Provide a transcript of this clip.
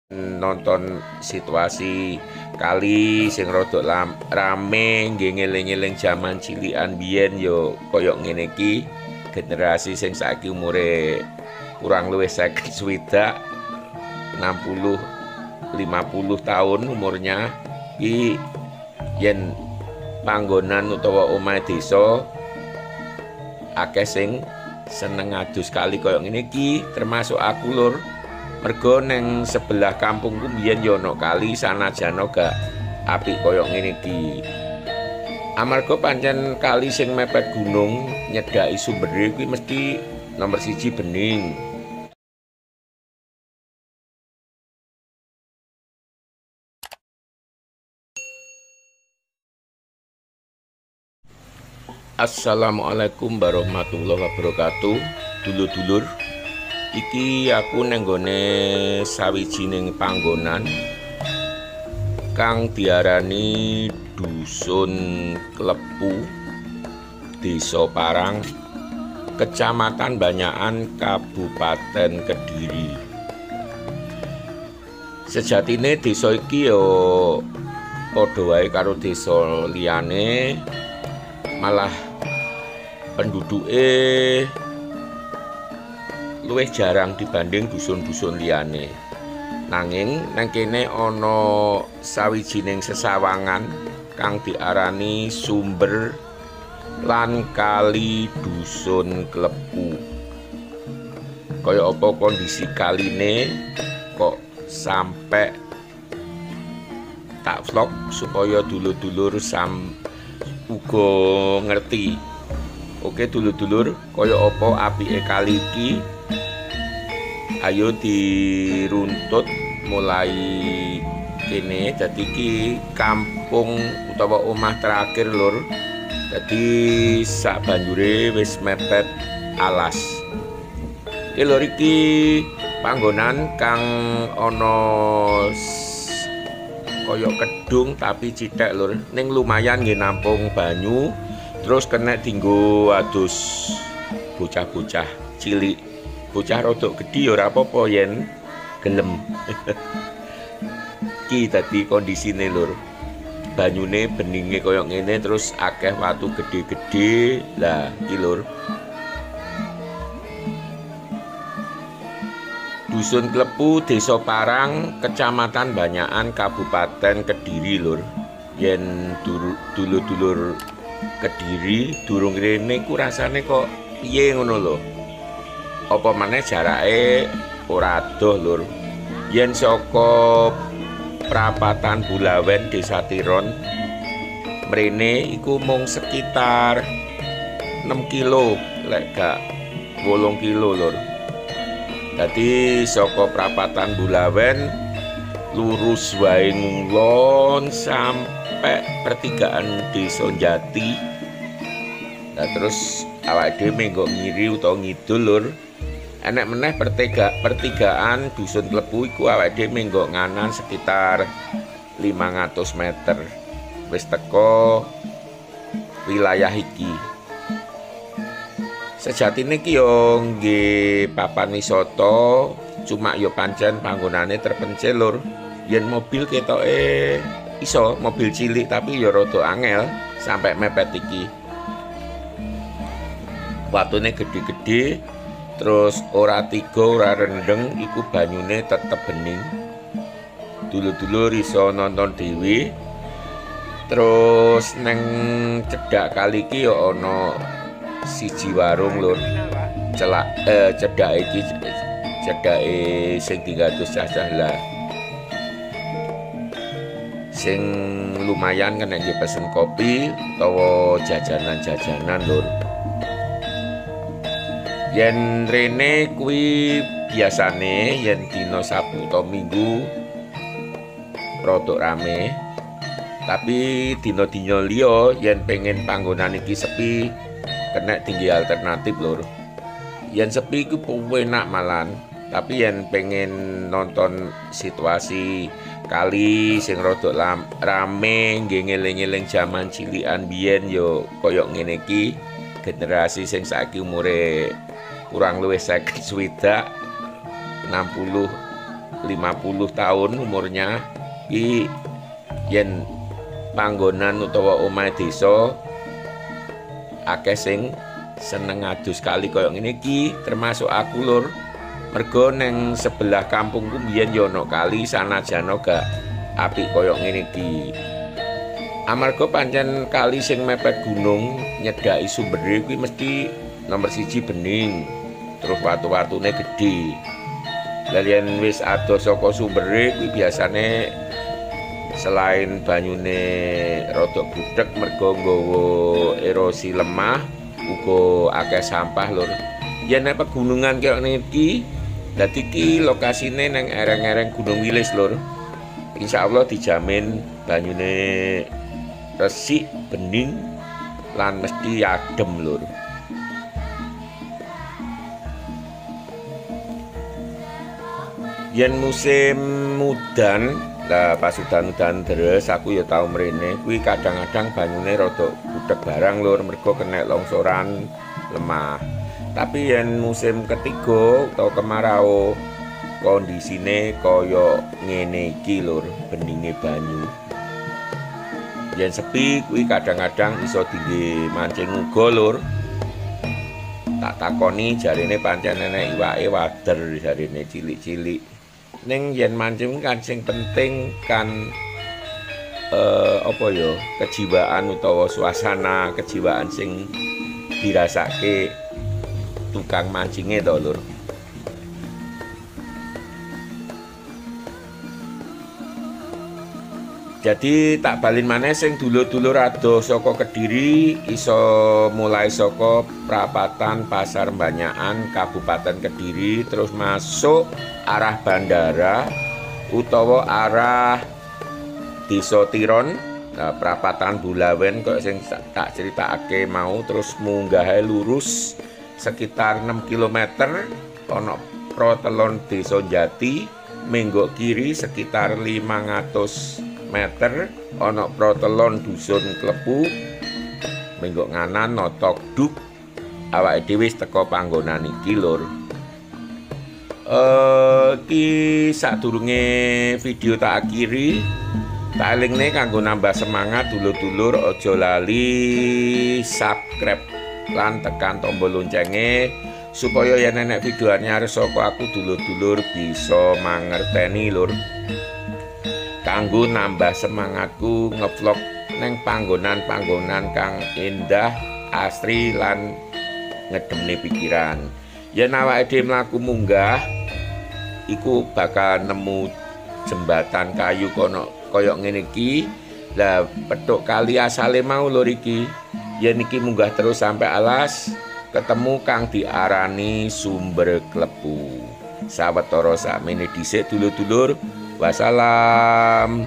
Nonton situasi kali sing rada rame nggih ngeling-eling jaman cilikan biyen yo koyo ngene iki. Generasi sing saiki umure kurang luwih 50 swidak 60 50 tahun umurnya iki yen panggonan utawa omahe desa akeh sing seneng adus kali koyo ngene iki, termasuk aku lur. Mergo neng sebelah kampungku biyen yo ana kali sanajan gak apik koyo ngene iki. Amarga pancen kali sing mepet gunung nyedhaki sumbere kuwi mesti nomor 1 bening. Assalamualaikum warahmatullahi wabarakatuh. Dulur-dulur, iki aku nang nggone sawijining panggonan kang diarani Dusun Klepu, Desa Parang, Kecamatan Banyakan, Kabupaten Kediri. Sejatine desa iki yo padha wae karo desa liyane, malah penduduke luwih jarang dibanding dusun-dusun liyane. Nanging nang kene ana sawijining sesawangan kang diarani sumber lan kali Dusun Klepu. Kaya apa kondisi kaline kok sampe tak vlog supaya dulur-dulur sam uga ngerti. Oke dulur-dulur, kaya apa apike kali iki? Ayo diruntut mulai kene. Dadi iki kampung utawa omah terakhir lur. Dadi sak banjure wis mepet alas. Iki lur, iki panggonan kang ana kaya kedung tapi cithek lur, ning lumayan nggih nampung banyu, terus kena dinggo adus bocah-bocah cilik. Bocah rodok gedhi ya ora apa-apa yen gelem. Iki dadi kondisine lur. Banyune beninge kaya ngene, terus akeh watu gedhe-gedhe. Lah iki lur. Dusun Klepu, Desa Parang, Kecamatan Banyakan, Kabupaten Kediri lur. Yen dulur-dulur Kediri durung rene ku rasane kok piye ngono lho. Apa maneh jarake ora adoh lur. Yen saka prapatan Bulawen Desa Tiron mrene iku mung sekitar 6 kilo lek gak 8 kilo lur. Dadi saka prapatan Bulawen lurus wae ngulon sampai pertigaan Desa Jati. Nah terus awake dhewe menggok ngiri utawa ngidul lur. Enek meneh pertigaan Dusun Klepu iku awake dhewe menggok nganan sekitar 500 meter. Wis teko wilayah iki. Sejatine iki yo nggih papan wisata, cuma yo pancen panggonane terpencil lur. Yen mobil ketoke iso, mobil cilik tapi yo rada angel sampai mepet iki. Watune gedhe-gedhe, terus ora tiga ora rendeng, iku banyune tetep bening. Dulur-dulur iso nonton dhewe. Terus neng cedhak kali iki yo ana siji warung lur. Celak cedhake iki cedhake sing 300 cacah lah. Sing lumayan kena nggih pesen kopi utawa jajanan-jajanan lur. Yen rene kuwi biasane yen dina Sabtu utawa Minggu rodok rame. Tapi dina-dina liya yen pengen panggonan iki sepi kena tinggi alternatif lur. Yen sepi iku enak malan, tapi yen pengen nonton situasi kali sing rada rame nggih ngeling-eling jaman cilikan biyen yo koyo ngene iki. Generasi sing saiki umure kurang luwih 50 swidak 60 50 tahun umurnya iki yen panggonan utawa omahe desa akeh sing seneng adus kali koyo ngene iki, termasuk aku lur. Mergo neng sebelah kampungku biyen yo ana kali sanajan gak apik koyo ngene iki. Amarga pancen kali sing mepet gunung nyedhaki sumbere kuwi mesti nomor 1 bening, terus watu-watune gedhe. Lah yen wis adoh saka sumbere kuwi biasane selain banyune rada budhek mergo nggawa erosi lemah, uga akeh sampah lur. Yen nek pegunungan kaya ngene iki, dadi iki lokasine nang ereng-ereng Gunung Wilis lur. Insyaallah dijamin banyune resik, bening lan mesti adem lur. Yen musim udan, lah pas udan-udan deres aku ya tau mrene, kuwi kadang-kadang banyune rada budhek barang lur mergo kena longsoran lemah. Tapi yen musim ketiga utawa kemarau kondisine kaya ngene iki lur, beninge banyu. Yen sepi kuwi kadang-kadang iso dingge mancing uga lur. Tak takoni jarene pancen enek iwake wader jarene cilik-cilik. Ning yen mancing kan sing penting kan apa ya, kejiwaan utawa suasana kejiwaan sing dirasake tukang mancinge to lur. Jadi tak balin maneh sing dulur-dulur adoh saka Kediri iso mulai saka prapatan Pasar Banyakan Kabupaten Kediri terus masuk arah bandara utawa arah Desa Tiron, prapatan Bulawen kok sing tak critakake mau, terus munggahe lurus sekitar 6 km ana protelon Desa Jati, menggok kiri sekitar 500 meter ana protelon Dusun Klepu, menggok nganan notok duk, awake dhewe wis teko panggonan iki lur. Iki sadurunge video tak akhiri, tak elingne kanggo nambah semangat dulur-dulur aja lali subscribe lan tekan tombol loncenge supaya yen enek video anyar saka aku dulur-dulur bisa mangerteni lur. Kanggo nambah semangatku ngevlog neng panggonan-panggonan kang indah, asri lan ngedemne pikiran. Yen awake dhewe mlaku munggah iku bakal nemu jembatan kayu kono kaya ngene iki. Lah petuk kali asale mau lur iki. Yen iki munggah terus sampai alas ketemu kang diarani Sumber Klepu. Sawetara sakmene dhisik dulur-dulur. Wassalam.